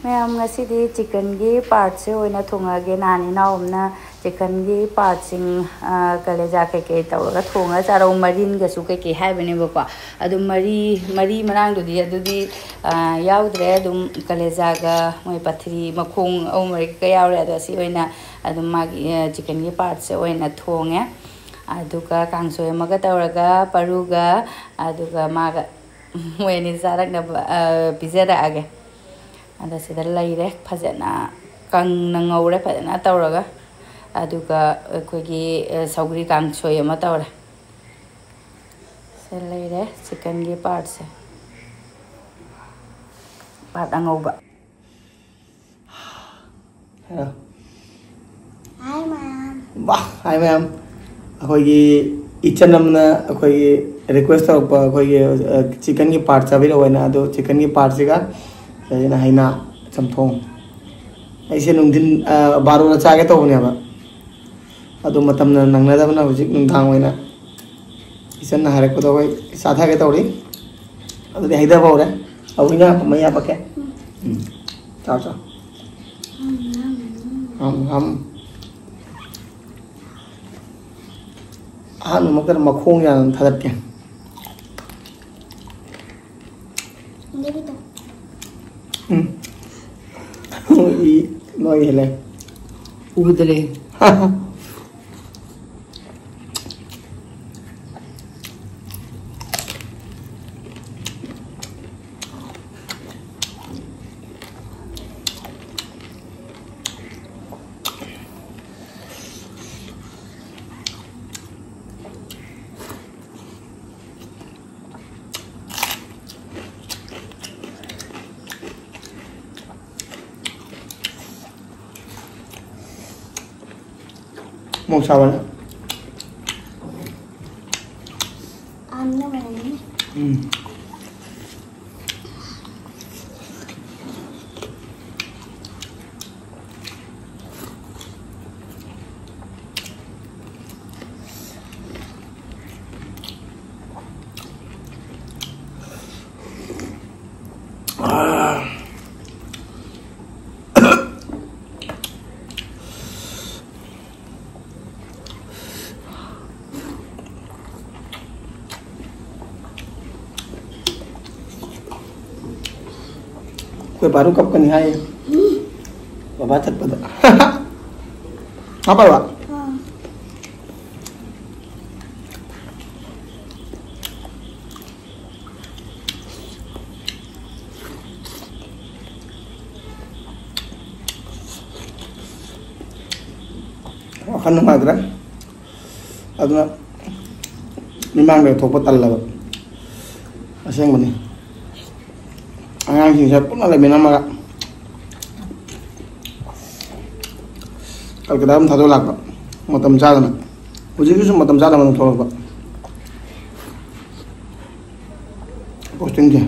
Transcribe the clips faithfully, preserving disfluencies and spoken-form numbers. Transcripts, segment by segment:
ꯃꯌꯥꯝ, ꯉꯁꯤꯗꯤ ꯆꯤꯛꯀꯟꯒꯤ ꯄꯥꯔꯠꯁꯦ ꯑꯣꯏꯅ ꯊꯣꯡꯉꯛꯑꯒꯦ꯫ ꯅꯍꯥꯟ ꯏꯅꯥꯎ ꯑꯃꯅ ꯆꯤꯛꯀꯟꯒꯤ ꯄꯥꯔꯠꯁꯤꯡ, ꯀꯂꯦꯖꯥ ꯀꯩꯀꯩ ꯇꯧꯔꯒ ꯊꯣꯡꯉꯒ ꯆꯥꯔꯧ, ꯃꯔꯤꯟꯒꯁꯨ ꯀꯩꯀꯩ ꯍꯥꯏꯕꯅꯦꯕꯀꯣ꯫ ꯑꯗꯨꯝ ꯃꯔꯤ ꯃꯔꯤ ꯃꯔꯥꯡꯗꯨꯗꯤ ꯑꯗꯨꯗꯤ ꯌꯥꯎꯗ꯭ꯔꯦ꯫ ꯑꯗꯨꯝ ꯀꯂꯦꯖꯥꯒ ꯃꯣꯏ ꯄꯥꯊ꯭ꯔꯤ ꯃꯈꯣꯡ ꯑꯍꯨꯝ ꯃꯔꯤ ꯀꯩꯀꯥ ꯌꯥꯎꯔꯦ꯫ ꯑꯗꯣ ꯑꯁꯤ ꯑꯣꯏꯅ ꯑꯗꯨꯝ ꯃꯥꯒꯤ ꯆꯤꯛꯀꯟꯒꯤ ꯄꯥꯔꯠꯁꯦ ꯑꯣꯏꯅ ꯊꯣꯡꯉꯦ꯫ ꯑꯗꯨꯒ ꯀꯥꯡꯁꯣꯏ ꯑꯃꯒ ꯇꯧꯔꯒ ꯄꯔꯨꯒ ꯑꯗꯨꯒ ꯃꯥꯒ ꯃꯣꯏ ꯑꯅꯤ ꯆꯥꯔꯛꯅꯕ ꯄꯤꯖꯔꯛꯑꯒꯦ꯫ ꯑꯗ ꯁꯤꯗ ꯂꯩꯔꯦ, ꯐꯖꯅ ꯀꯪꯅ ꯉꯧꯔꯦ ꯐꯖꯅ ꯇꯧꯔꯒ꯫ ꯑꯗꯨꯒ ꯑꯩꯈꯣꯏꯒꯤ ꯁꯧꯒ꯭ꯔꯤ ꯀꯥꯡꯁꯣꯏ ꯑꯃ ꯇꯧꯔꯦ꯫ ꯁꯤꯗ ꯂꯩꯔꯦ ꯆꯤꯛꯀꯟꯒꯤ ꯄꯥꯔꯠꯁꯦ, ꯄꯥꯔꯠ ꯑꯉꯧꯕ꯫ ꯍꯥꯏꯔꯣ꯫ Hi ꯃꯌꯥꯝ꯫ ꯋꯥ, ꯍꯥꯏ ꯃꯌꯥꯝ꯫ ꯑꯩꯈꯣꯏꯒꯤ ꯏꯆꯟ ꯑꯃꯅ ꯑꯩꯈꯣꯏꯒꯤ ꯔꯤꯀ꯭ꯋꯦꯁ ꯇꯧꯔꯛꯄ, ꯑꯩꯈꯣꯏꯒꯤ ꯆꯤꯛꯀꯟꯒꯤ ꯄꯥꯔꯠ ꯆꯥꯕꯤꯔꯛꯑꯣꯅ꯫ ꯑꯗꯣ ꯆꯤꯛꯀꯟꯒꯤ ꯄꯥꯔꯠꯁꯤꯒ ꯑꯩꯅ ꯍꯩꯅꯥ ꯆꯝꯊꯣꯡ꯫ ꯑꯩꯁꯦ ꯅꯨꯡꯊꯤꯟ ꯕꯥꯔꯣꯗ ꯆꯥꯒꯦ ꯇꯧꯕꯅꯦꯕ, ꯑꯗꯣ ꯃꯇꯝꯅ ꯅꯪꯅꯗꯕꯅ ꯍꯧꯖꯤꯛ ꯅꯨꯡꯗꯥꯡ ꯑꯣꯏꯅ ꯏꯆꯟꯅ ꯍꯥꯏꯔꯛꯄꯗꯣ ꯑꯩꯈꯣꯏ ꯆꯥꯊꯒꯦ ꯇꯧꯔꯤ꯫ ꯑꯗꯨꯗꯤ ꯍꯩꯊꯕ ꯍꯧꯔꯦ꯫ ꯑꯧ, ꯏꯅꯥ ꯃꯩ ꯍꯥꯄꯛꯀꯦ꯫ ꯎꯝ꯫ ꯆꯥꯎ, ꯆꯥꯎ꯫ ꯍꯝ, ꯍꯝ꯫ ꯑꯍꯥꯟꯕꯃꯛꯇꯗ ꯃꯈꯣꯡ ꯌꯥꯝ ꯊꯥꯗꯠꯀꯦ꯫ ꯎꯝ꯫ ꯏ ꯅꯣꯏ ꯍꯦꯜꯂꯦ꯫ ꯎꯗ꯭ꯔꯦ꯫ ꯃꯣꯔꯣꯛ ꯁꯥꯕꯅꯦ꯫ ꯎꯝ꯫ ꯑꯩꯈꯣꯏ ꯕꯥꯔꯨ ꯀꯞꯀꯅꯤ ꯍꯥꯏꯌꯦ꯫ ꯕꯕꯥ ꯆꯠꯄꯗ꯫ ꯍꯥꯞꯄꯕ? ꯋꯥꯈꯜ ꯅꯨꯡꯉꯥꯏꯇ꯭ꯔꯦ꯫ ꯑꯗꯨꯅ ꯃꯤꯃꯥꯡꯗ ꯊꯣꯛꯄ ꯇꯜꯂꯕ꯫ ꯑꯁꯦꯡꯕꯅꯤ꯫ ꯑꯉꯥꯡꯁꯤꯡꯁꯦ ꯄꯨꯟꯅ ꯂꯩꯃꯤꯟꯅꯔꯝꯃꯒ ꯀꯜꯀꯇꯥ ꯑꯃ ꯊꯥꯗꯣꯛ ꯂꯥꯛꯄ꯫ ꯃꯇꯝ ꯆꯥꯗꯅ꯫ ꯍꯧꯖꯤꯛꯀꯤꯁꯨ ꯃꯇꯝ ꯆꯥꯗꯅ ꯑꯗꯨꯝ ꯊꯣꯛꯂꯛꯄ꯫ ꯄꯣꯁꯇꯤꯡꯁꯦ꯫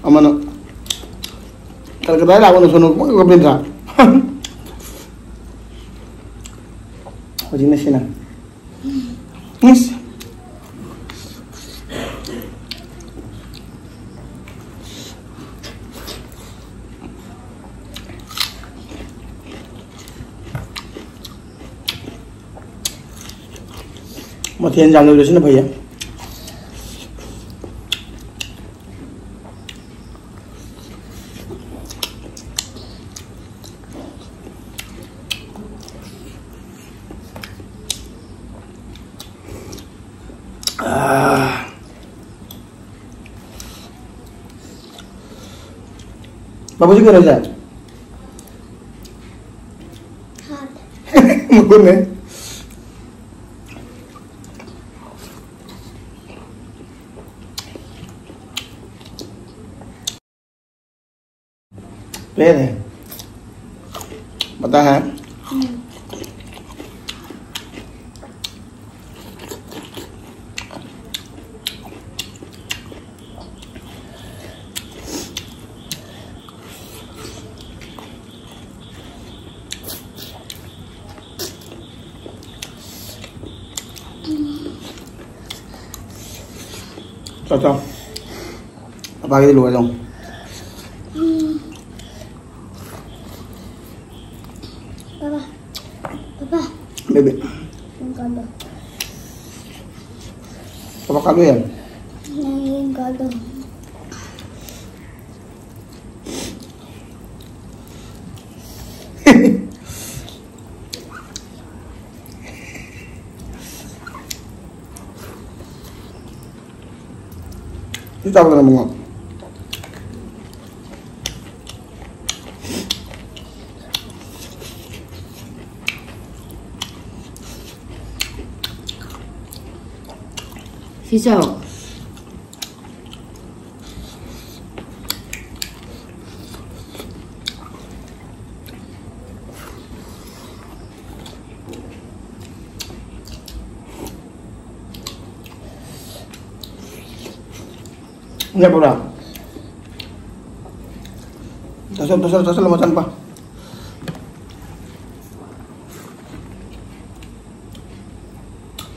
ꯑꯃꯅ ꯀꯜꯀꯇꯥꯗ ꯂꯥꯛꯄꯅ ꯁꯣꯅꯣ ꯄꯪꯀꯞ ꯀꯞꯄꯦꯟꯗ꯭ꯔꯥ? ꯍꯧꯖꯤꯛꯅ ꯁꯤꯅ꯫ ꯏꯁ꯫ ꯃꯊꯦꯜ ꯌꯥꯝꯅ ꯂꯣꯏꯁꯤꯟꯅ ꯐꯩꯌꯦ꯫ ꯑꯥ꯫ ꯕꯥꯕꯨꯖꯤ ꯀꯩꯅꯣꯁꯦ? ꯃꯒꯨꯟꯅꯦ꯫ पेड़ है, पता है? ꯆꯥꯎ, ꯆꯥꯎ꯫ ꯄꯥꯒꯤꯗꯤ ꯂꯣꯏꯔꯦ ꯑꯃꯨꯛ꯫ Papa, papa, baby. ꯌꯦꯡ ꯀꯥꯗꯣ꯫ ꯄꯥꯄꯥ ꯀꯥꯗꯣ ꯌꯥꯔꯦ꯫ ꯅꯪ ꯌꯦꯡ ꯀꯥꯗꯣ꯫ ꯁꯤ ꯆꯥꯕꯗꯅ ꯃꯉꯥ꯫ ꯁꯤ ꯆꯥꯎ꯫ ꯌꯥꯕ꯭ꯔꯥ? ꯆꯥꯁꯜ-, ꯆꯥꯁꯜ-, ꯆꯥꯁꯜꯂꯣ, ꯃꯆꯥꯅꯨꯄꯥ꯫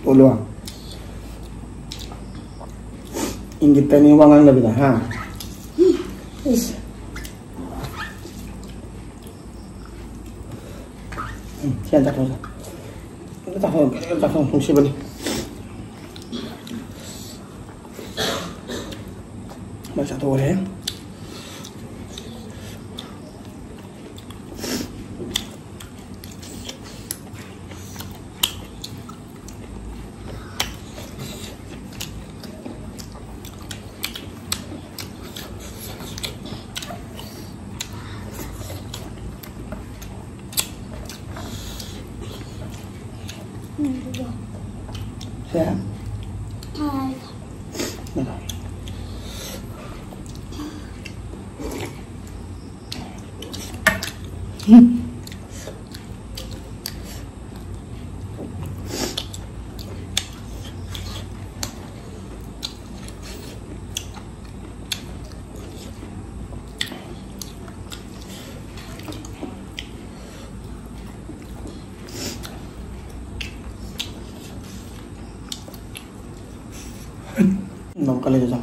ꯇꯣꯜꯂꯣ꯫ ꯏꯪꯒꯤꯠꯇꯅꯤ ꯋꯥ ꯉꯥꯡꯗꯕꯤꯗ, ꯍꯥ? ꯏꯁ꯫ ꯎꯝ, ꯁꯤ ꯍꯥꯟꯅ ꯆꯥꯊꯣꯛꯑꯁꯤ꯫ ꯆꯥꯊꯣꯛ-, ꯆꯥꯊꯣꯛ-, ꯅꯨꯡꯁꯤꯕꯅꯤ꯫ ꯃꯥꯏ ꯆꯥꯊꯣꯛꯈ꯭ꯔꯦ꯫ ꯁꯦ꯫ ꯅꯣꯛꯀ ꯂꯩꯗ ꯆꯥꯎ꯫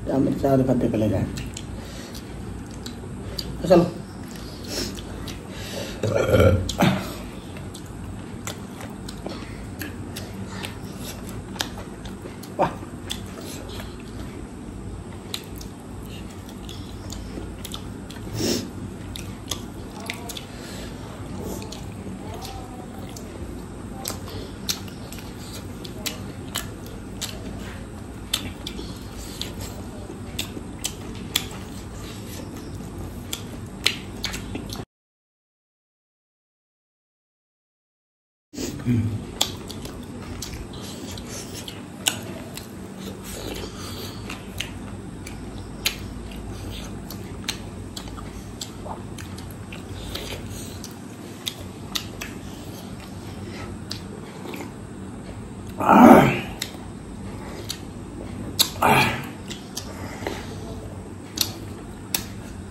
ꯌꯥꯝꯅ ꯆꯥꯕ ꯐꯠꯇꯦ ꯈꯜꯂꯦ ꯀꯥꯏ꯫ ꯆꯠꯂꯣ꯫ ꯋꯥ꯫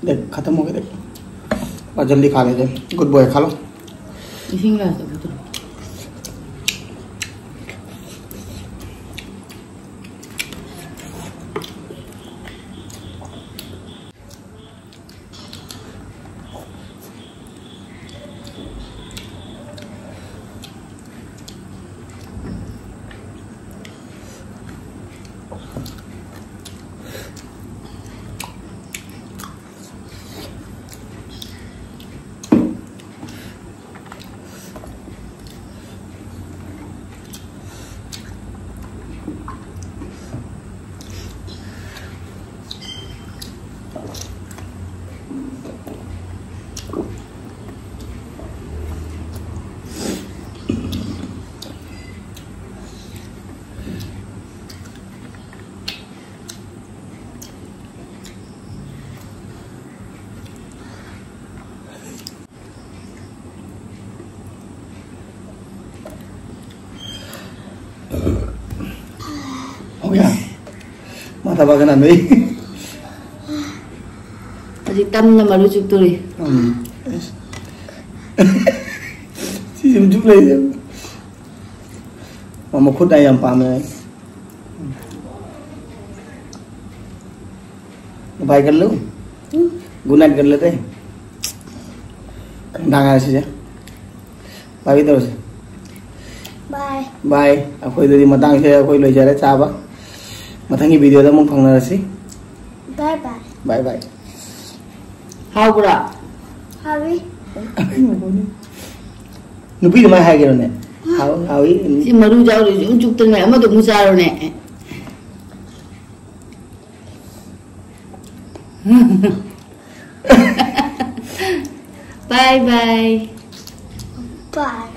देख, खत्म हो गया, देख। और जल्दी खा लेते हैं। गुड बॉय, खा लो। इसी ग्लास में तो। हो गया। माथा पकड़ना नहीं। अभी तम न मरु चुप तुरी। हम्म। चीज में चुप नहीं है। मामा खुद आई हम पामे। Bye कर लो। Good night कर लेते हैं। ढांगा से जा। Bye भी तरह से। Bye. Bye। ꯑꯩꯈꯣꯏꯗꯗꯤ ꯃꯇꯥꯡꯁꯦ ꯑꯩꯈꯣꯏ ꯂꯣꯏꯖꯔꯦ ꯆꯥꯕ꯫ ꯃꯊꯪꯒꯤ video ꯗ ꯑꯃꯨꯛ ꯐꯪꯅꯔꯁꯤ꯫ Bye bye. Bye bye꯫ ꯍꯥꯎꯕ꯭ꯔꯥ? ꯍꯥꯎꯋꯤ꯫ ꯅꯨꯄꯤꯗꯨ ꯃꯥꯏ ꯍꯥꯏꯒꯦꯔꯣꯅꯦ? ꯍꯥꯎ ꯍꯥꯎꯏ꯫ ꯁꯤ ꯃꯔꯨ ꯌꯥꯎꯔꯤ ꯑꯗꯨꯝ ꯆꯨꯞꯇꯅ ꯑꯃꯗ ꯑꯃꯨꯛ ꯆꯥꯔꯣꯅꯦ꯫ Bye bye. Bye.